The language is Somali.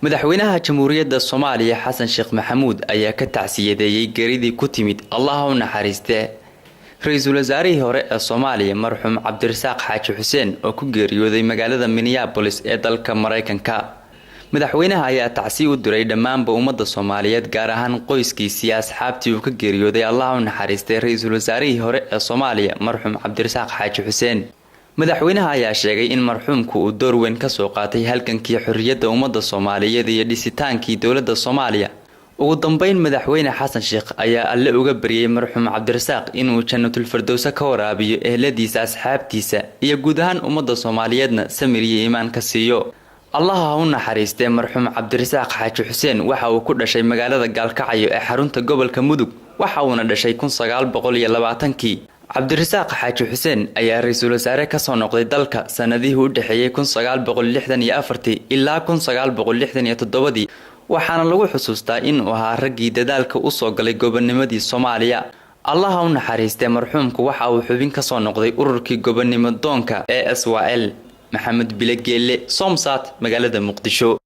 Madaxweynaha Jamhuuriyadda Soomaaliya Xasan Sheekh Maxamuud ayaa ka tacsiyadeeyey geeridii ku timid, Allaha u naxariiste, ra-iisul wasaarihii hore ee Soomaaliya, marxuum Cabdirasaaq Xaaji Xuseen, oo ku geeriyooday magaalada Minneapolis ee dalka Maraykanka. Madaxweynaha ayaa tacsi u diray dhammaanba ummadda Soomaaliyeed, gaar ahaan qoyskiisii, asxaabtii uu ka geeriyooday, Allaha u naxariistay, ra-iisul wasaarihii hore ee Soomaaliya, marxuum Cabdirasaaq Xaaji Xuseen. Madaxweynaha ayaa sheegay in marxuumku uu door weyn kasoo qaatay halgankii xorriyadda ummadda Soomaaliyeed iyo dhisitaankii dowladda Soomaaliya. Ugu dambeyn, Madaxweyne Xasan Sheekh ayaa Alle uga baryey marxuum Cabdirasaaq inuu Jannatulfardowse ka waraabiyo, eheladiisa, asxaabtiisa iyo guud ahaan ummadda Soomaaliyeedna samir iyo iimaan ka siiyo. Allaha ha u naxariistee, marxuum Cabdirasaaq Xaaji Xuseen waxa uu ku dhashay magaalada Gaalkacyo ee xarunta gobolka Mudug, waxa uuna dhashay 1920-kii. Cabdirasaaq Xaaji Xuseen ayaa ra-iisul wasaare kasoo noqday dalka sanadihii u dhexeeyey 1964-tii ilaa 1967-dii, waxaana lagu xusuustaa inuu ahaa raggii dadaalka usoo galay gobonimadii Soomaaliya. Allaha u naxariistee, marxuumku waxa uu xubin kasoo noqday ururkii gobonimo doonka ee SYL. Maxamed Bilegeelle, Somsat, magaalada Muqdisho.